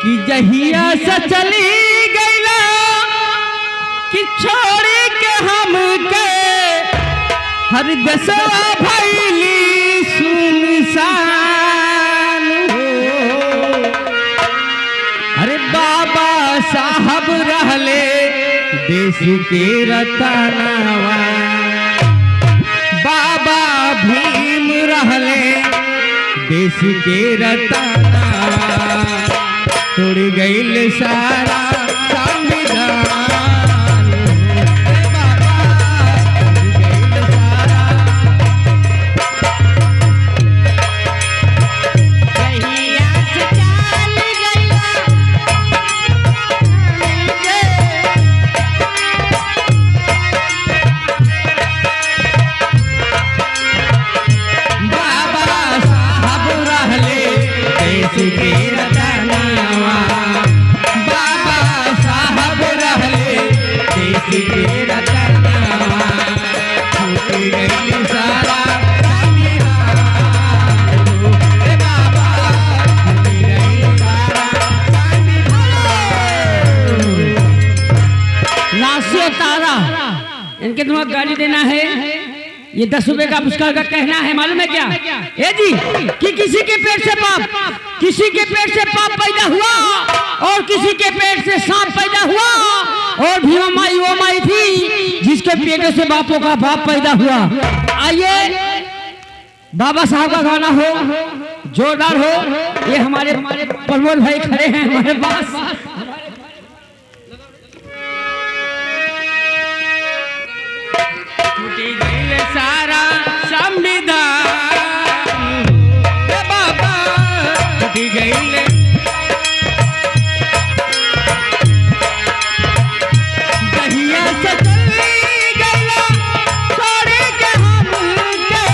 कि जहिया से चली गईला कि छोड़ी के हमके हर दसवा भैली सुनसान हो। अरे बाबा साहब रहले देश के रतनवा, बाबा भीम रहले देश के रतनवा, तोड़ गईल सारा संविधान। ए बाबा, तोड़ गईल सारा। जहिया से चल गइला बाबा साहब रहले देश के रतनवा, बाबा साहब रहले देश के रतनवा, छूट गईल सारा संविधान। ए बाबा, छूट गईल सारा संविधान। नासियो तारा इनके तुम्हें गाली देना है। ये 10 रुपए का पुरस्कार का कहना है, मालूम है क्या ए जी कि किसी के पेट से पाप, किसी के पेट से पाप पैदा हुआ और किसी के पेट से सांप पैदा हुआ, और भीमा माई वो माई थी जिसके पेट से बापों का बाप पैदा हुआ। आइए बाबा साहब का गाना हो, जोरदार हो। ये हमारे प्रमोद भाई खड़े हैं हमारे पास। छूटी गईल सारा संविधान। ए बाबा, छूटी गईल। दहिया से चली गईला छोड़ के हमके,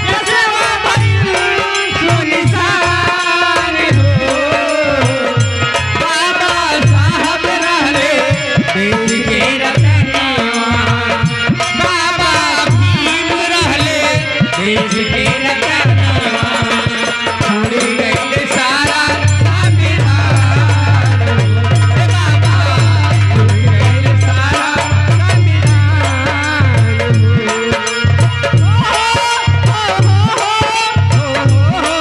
देशवा भइल सुनसान हो। बाबा साहब रहले देश के रतनवा, बाबा भीम रहले देश के रतनवा, छोड़ गईल सारा संविधान। ए बाबा, छोड़ गईल सारा संविधान। हो हो हो हो हो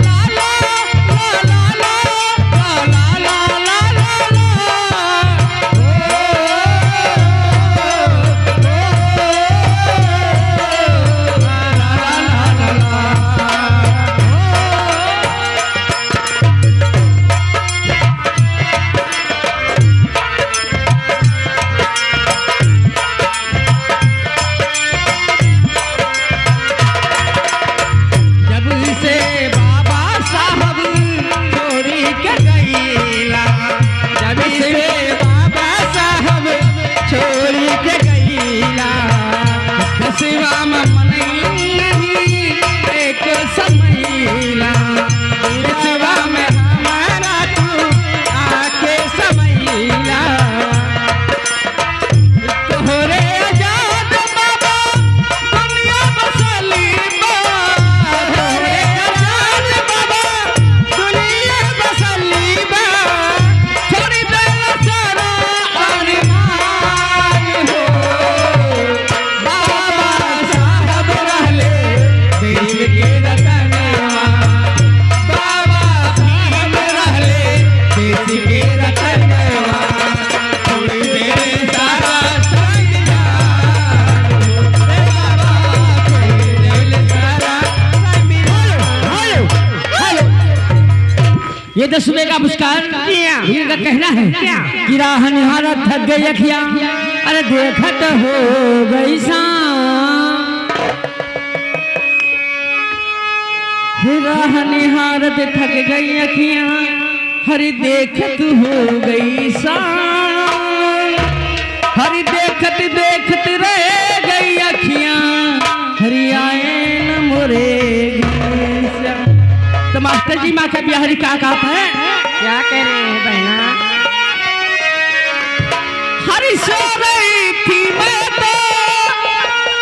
ला ला ला ला ला ला ला ला ला जब से बाबा साहब छोड़ी के गईला, जब से बाबा साहब छोड़ी के गईला, दसवा में मनई नहीं एक समैला, दसवा में हमारा तू आके समैला। तोहरे आजाद बाबा दुनिया बसली बा, तोहरे आजाद बाबा दुनिया बसली बा, छोड़ देला सारा अरमान हो। बाबा साहब रहले देश के रतनवा, बाबा भीम रहले देश के रतनवा, छोड़ दे सारा संविधान। ए बाबा, छोड़ दे सारा संविधान। हेलो हेलो, ये 10 रुपए का पुरस्कार इनका कहना है कि राह निहारत थक गई अखिया, अरे देखत हो गई शाम। राह निहारत थक गई अखियां, हरि देखत हो गई शाम। हरि देखत देखत रह गई अखियां, हरि आए न मोरे घनश्याम। तो मास्टर जी माँ का बिहारी क्या कहता है? क्या कह रहे हैं बहना? हरि सो रही थी मैं तो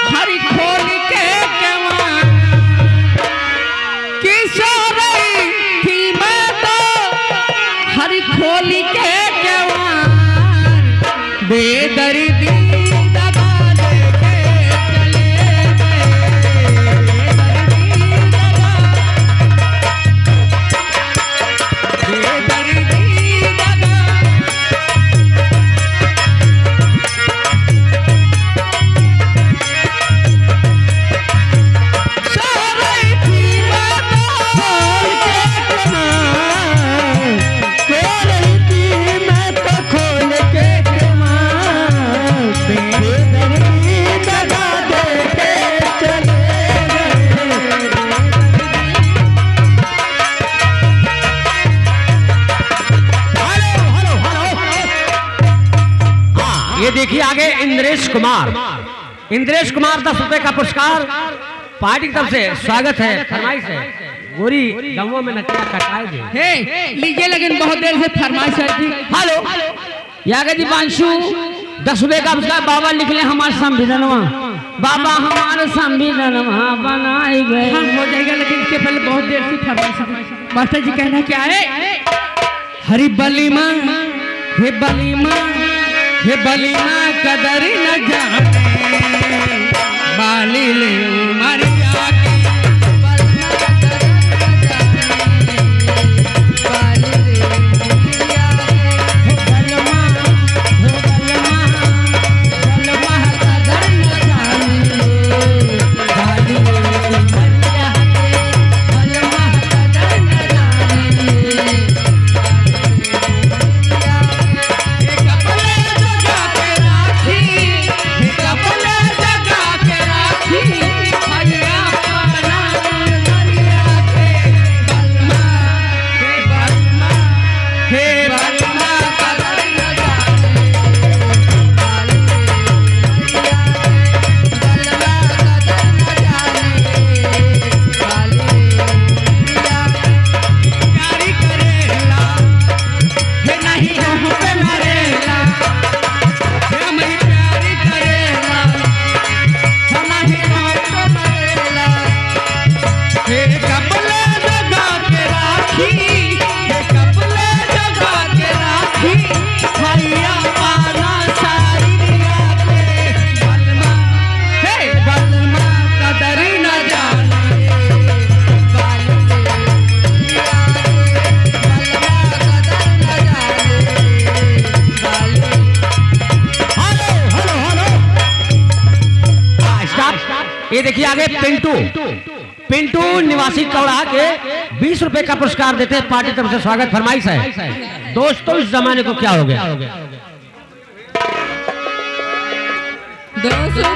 हरि खोल के कमा कि सो रही थी मैं। ये देखिए आगे इंद्रेश कुमार, इंद्रेश कुमार 10 रुपए का पुरस्कार पार्टी की तरफ से स्वागत है, फरमाइश है। गोरी गमों में नकिया कटाए दे। हे लीजिए, लेकिन बहुत देर से फरमाइश आई थी। हेलो यागे दीपांशु 10 रुपए का पुरस्कार। बाबा लिख ले हमारे संविधानवा, बाबा हमारे संविधानवा बनाए गए। हाँ हो जाएगा, लेकिन इसके पहले बहुत देर से फरमाइश थी। मास्टर जी कहना क्या है? हरि बलिमा हे बलिमा हे बलिमा कदर न जाने बाली ले उमरिया के। हो बलमा, हो बलमा, बलमा कदर न जाने, बाली रे उमरिया के, बलमा कदर न जाने। हे कपड़े जगा के राखी, हे कपड़े जगा के राखी, हरिया पाना मरिया के। बलमा हे बलमा हे बलमा कदर न जाने बाली रे उमरिया के, बलमा कदर न जाने, बाली रे उमरिया के। प्यारी करेला हे नहीं हम पे मरेला, हे हमारी प्यारी करेला हे नहीं हम पे मरेला। हे कपड़े जगा के राखी, हे कपड़े जगा के राखी, हरिया पाना सारी रिया के। बलमा हे बलमा कदर न जाने बाली रे उमरिया के, बलमा कदर न जाने, बाली। हेलो हेलो हेलो, हाँ, स्टॉप। ये देखिए आगे पिंटू, पिंटू निवासी कौड़ा के 20 रुपए का पुरस्कार देते हैं, पार्टी तरफ से स्वागत, फरमाइश है। दोस्तों इस जमाने को क्या हो गया? दोस्तों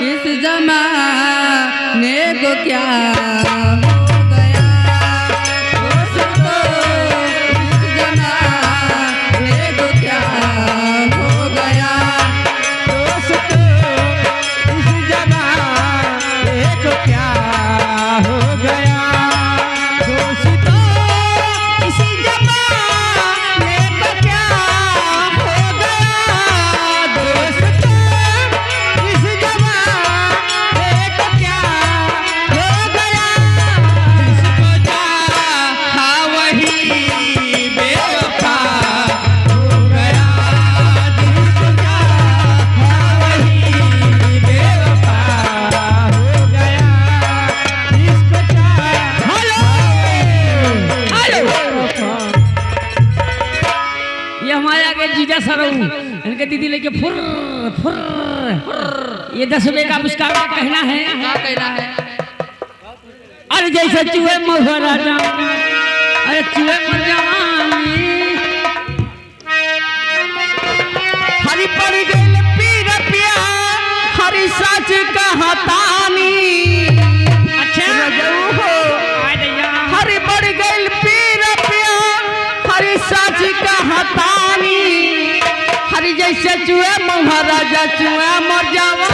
इस जमाने को क्या हो गया, दोस्तों इस जमाने को क्या हो गया। दोस्तों इस जमाने को क्या हो गया, दोस्तों इस जमाने को क्या हो गया, दोस्तों इस जमाने को क्या हो गया। जिसको चाहा वही बेवफा हो गया, जिसको चाहा वही बेवफा हो गया, जिसको चाहा। हेलो हेलो, ये हमारे आगे जीजा सर इनके दीदी लेके फुर फुर। ये 10 रुपए का पुरस्कार का कहना है। क्या कहना है? अरे जैसे चूहे मर राजा, अरे चूहे मर जवानी। हरि पड़ गइल पीर पिया, हरि सच कहतानी। अच्छा रजऊ हो हरि पड़ गइल पीर पिया, हरि सच कहतानी। हरि जैसे चूहे महाराजा चूहे मर जावा।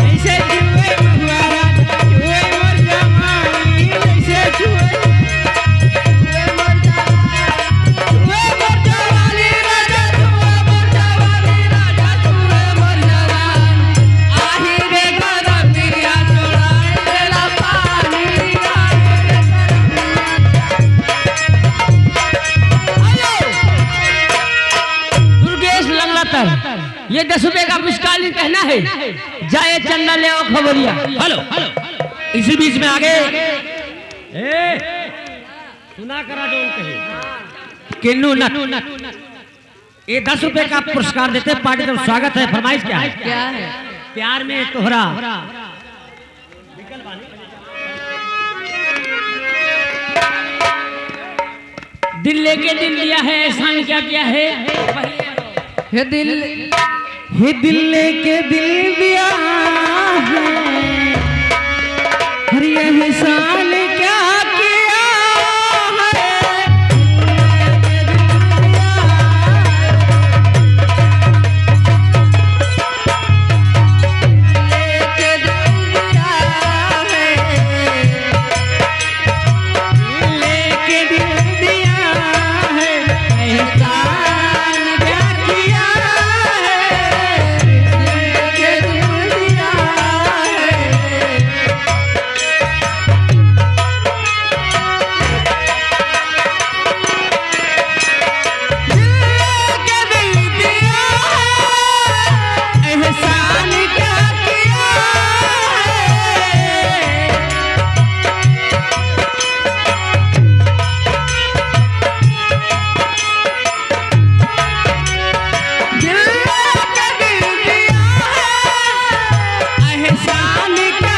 जैसे चूहे महाराजा चूहे मर जवानी, जैसे चूहे मर जवानी राजा, चूहे मर जवानी राजा, चूहे मर जवानी। आही रे गरमिया चोराए देला पानी, आही रे दुर्गेश लंगड़ातर ये 10 रुपए का पुरस्कार कहना है। जाए चंदा ले आओ खबरिया। हेलो हेलो, इसी बीच में आगे ए, सुना करा जो कहे किन्नू नट ये 10 रुपए का पुरस्कार देते हैं, पार्टी तरफ स्वागत है, फरमाइश क्या है? क्या है? प्यार में तोहरा दिल लेके दिल लिया है, एहसान क्या किया है? हे दिल, हे दिल लेके दिल दिया है, हर एहसान क्या किया है। जवानी के।